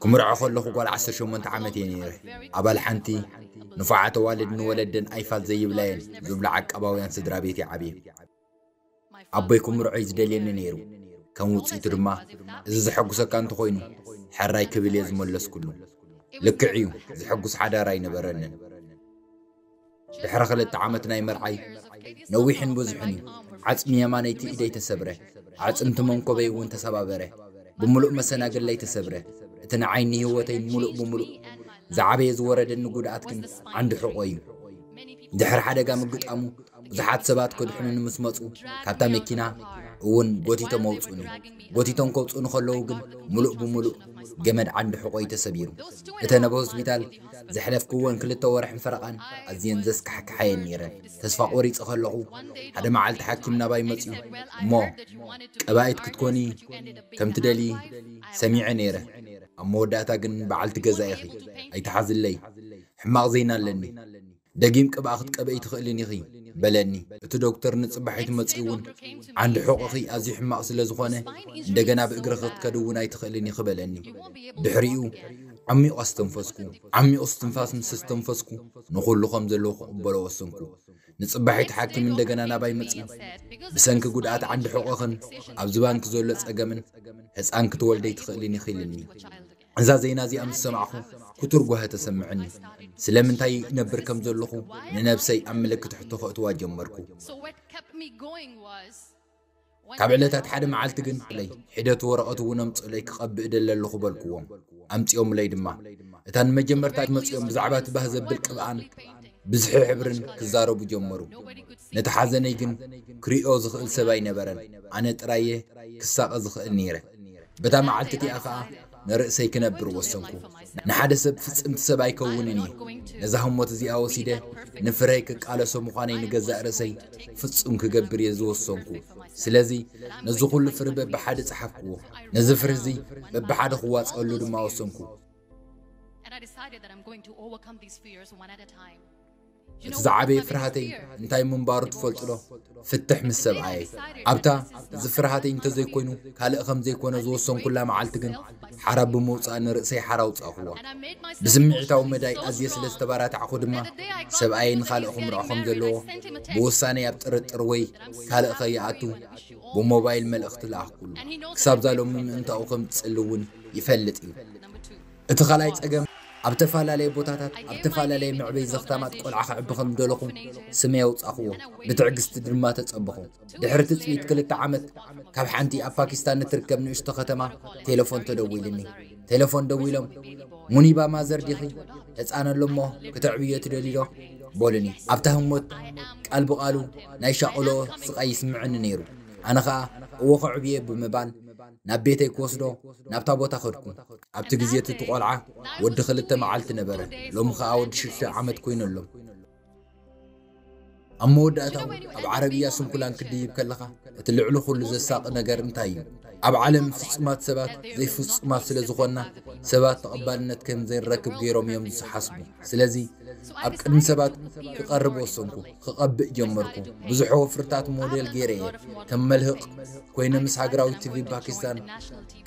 ክምርዖ ከለኹ ጓል ዓሰርተ ሸሞንተ ዓመት እየ ነይረ። ኣባል ሓንቲ ንፉዓት ኣዋልድ ንወለደን ኣይፋል ዘይብላየን ዝብሉ ዓቃባውያን ስድራ ቤት እየ ዓብየ። ኣቦይ ክምርዖ እዩ ዝደልየኒ ነይሩ። ከም ውፅኢቱ ድማ፣ እዚ ዘሐጉሰካ እንተኾይኑ፣ ሕራይ ክብል እየ ዝመለስኩሉ። ልክዕ እዩ፣ ዘሐጉስ ሓዳር ኣይነበረንን። ድሕሪ ክልተ ዓመት ናይ መርዓይ፣ ነዊሕን ብዙሕን እዩ። ዓጽሚ የማነይቲ ኢደይ ተሰብረ፣ ኣዕጽምቲ መንኮበይ እውን ተሰባበረ። ብምሉእ መሰናግለይ ተሰብረ። እቲ ንዓይ ንህይወተይ ምሉእ ብምሉእ ዝዓበየ ዝወረደኒ ጉድኣት ግን ዓንዲ ሕቖ እዩ። ድሕሪ ሓደጋ ምግጣሙ ብዙሓት ሰባት ከድሕኑኒ ምስ መጹ፣ ካብታ መኪና እውን ጎቲቶም ኣውጹኒ። ጎቲቶም ከውጹኒ ከለዉ ግን ምሉእ ብምሉእ ገመድ ዓንዲ ሕቖይ ተሰቢሩ። እተን ኣብ ሆስፒታል ዘሕለፍክወን ክልተ ወርሕን ፈረቓን ኣዝየን ዘስካሕክሓየን ነይረን። ተስፋ ቆሪጸ ከለኹ፣ ሓደ መዓልቲ ሓኪም ናባይ መጺኡ፣ እሞ ቀባኢት ክትኮኒ ከም ትደልዪ ሰሚዐ ነይረ። ኣብ መወዳእታ ግን በዓልቲ ገዛ ኢኺ፣ ኣይትሓዝለይ፣ ሕማቕ ዜና ኣለኒ። ደጊም ቅብኣ ክትቀብኢ ትኽእልን ኢኺ በለኒ። እቲ ዶክተር ንጽባሒት መጺኡ እውን፣ ዓንዲ ሕቖኺ ኣዝዩ ሕማቕ ስለ ዝኾነ፣ እንደገና ብእግርኺ ክትከዲ እውን ኣይትኽእልን ኢኺ በለኒ። ድሕሪኡ ዓሚቑ ኣስተንፈስኩ። ዓሚቑ እስትንፋስ ምስ ኣስተንፈስኩ፣ ንኹሉ ከም ዘለዎ ክቕበሎ ወሰንኩ። ንጽባሒት ሓኪም እንደገና ናባይ መጺኡ፣ ብሰንኪ ጉድኣት ዓንዲ ሕቖኽን ኣብዚ ባንክ ዘሎ ጸገምን፣ ህጻን ክትወልደይ ትኽእልን ኢኺ ኢልኒ። እዛ ዜና እዚኣ ምስ ሰማዕኹ፣ ክቱር ጓሂ ተሰምዐኒ። ስለምንታይ ይነብር ከም ዘለኹ ንነብሰይ ኣብ ምልክት ሕቶ ከእትዋ ጀመርኩ። So what kept me going was when ካብ ዕለታት ሓደ መዓልቲ ግን ለይ ሒደት ወረቐት እውን ኣምጽኡለይ ክቐብእ ደለ ኣለኹ በልክዎም። ኣምጺኦምለይ ድማ። እታ ንመጀመርታ መጺኦም ብዛዕባ እቲ ባህ ዘብል ቅብኣን ብዝሒ ሕብርን ክዛረቡ ጀመሩ። ነቲ ሓዘነይ ግን ክሪኦ ዝኽእል ሰብ ኣይነበረን። ኣነ ጥራየ ክሳቐ ዝኽእል ነይረ። በታ መዓልቲ እቲኣ ኸኣ ንርእሰይ ክነብር ወሰንኩ። ንሓደ ሰብ ፍጽምቲ ሰብ ኣይከውንን እየ። ነዛ ህሞት እዚኣ ወሲደ ንፍረይ ክቃለሶ ምዃነይ ንገዛእ ርእሰይ ፍጹም ክገብር እየ ዝወሰንኩ። ስለዚ ነዚ ኩሉ ፍሪ በብሓደ ጸሓፍክዎ። ነዚ ፍሪ እዚ በብሓደ ክዋጽኣሉ ድማ ወሰንኩ። And I decided that I'm going to overcome these fears one at a time. You እቲ know, ዝዓበየ overcoming ፍርሃተይ fear እንታይ ምንባሩ ትፈልጡ ዶ? ፍትሕ ምስ ሰብኣየይ። ኣብታ እዚ ፍርሃተይ እንተዘይኮይኑ ካልእ ከም ዘይኮነ ዝወሰንኩላ መዓልቲ ግን ሓራ ብምውጻእ ንርእሰይ ሓራ ኣውጻእኽዎ። and I made myself ብስምዒታዊ emotionally መዳይ so ኣዝየ ስለ strong ዝተባራታዕኹ ድማ that the day I got ሰብኣየይ emotionally ንኻልእ ክምርዖ getting ከም married, ዘለዎ I sent him a text. ብውሳነይ ኣብ ጥርጥር ወይ ካልእ ከይኣቱ ብሞባይል መልእኽቲ ለኣኽኩሉ። ክሳብ ዛ ሎሚ ምእንታኡ ከም ዝጽሊ እውን ይፈልጥ እዩ። Number two. እቲ ካልኣይ ጸገም ኣብ ተፈላለየ ቦታታት ኣብ ተፈላለየ መዕበይ ዘኽታማት ቆልዓ ክዕቢ ከም ዝደለኹ ስመይ ኣውጻኽዎ። ብትዕግስቲ ድማ ተጸበኹ። ድሕሪ ትጽቢት ክልተ ዓመት ካብ ሓንቲ ኣብ ፓኪስታን እትርከብ ንእሽቶ ከተማ ቴሌፎን ተደዊልኒ። ቴሌፎን ደዊሎም፣ "ሙኒባ ማዘር ዲኺ? ህጻን ኣሎ እሞ ክተዕብዮ ትደሊ ዶ?" በሉኒ። ኣብታ ህሞት ቃል ብቓሉ ናይ ሻቕሎ ስቓይ ይስምዐኒ ነይሩ። ኣነ ኸኣ፣ "እወ ከዕብየ" ብምባል ናብ ቤተይ ክወስዶ ናብታ ቦታ ኸድኩ። ኣብቲ ግዜ እቲ ቆልዓ ወዲ ክልተ መዓልቲ ነበረ። ሎሚ ኸኣ ወዲ ሽዱሽተ ዓመት ኮይኑ ኣሎ። ኣብ መወዳእታ ኣብ ዓረብያ ስንኩላን ክድይብ ከለኻ እቲ ልዕሊ ኩሉ ዘሳቒ ነገር እንታይ እዩ? ኣብ ዓለም ፍጹማት ሰባት ዘይፍጹማት ስለ ዝኾንና ሰባት ተቐባልነት ከም ዘይንረክብ ገይሮም እዮም ዝሓስቡ። ስለዚ ኣብ ቅድሚ ሰባት ክቐርብ ወሰንኩ። ክቐብእ ጀመርኩ። ብዙሕ ወፍርታት ሞዴል ገይረ እየ። ከም መልህቕ ኮይነ ምስ ሃገራዊ ቲቪ ፓኪስታን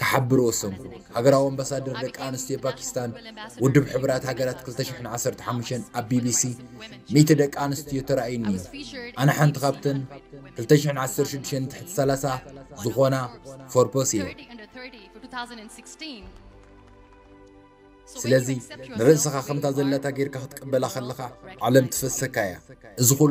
ክሓብር ወሰንኩ። ሃገራዊ ኣምባሳደር ደቂ ኣንስትዮ ፓኪስታን ውድብ ሕቡራት ሃገራት ክልተ ሽሕን ዓሰርተ ሓሙሽተን ኣብ ቢቢሲ፣ "ሚእቲ ደቂ ኣንስትዮ ተራእዩኒ እዩ። ኣነ ሓንቲ ካብተን ክልተ ሽሕን ዓሰርተ ሽዱሽተን ትሕቲ ሰላሳ ዝኾና ፎርበስ እየ." Thirty under thirty for two thousand sixteen. ስለዚ ንርእስኻ ከምታ ዘለታ ጌርካ ክትቀበላ ከለኻ ዓለም ትፈሰካ እያ። እዚ ኩሉ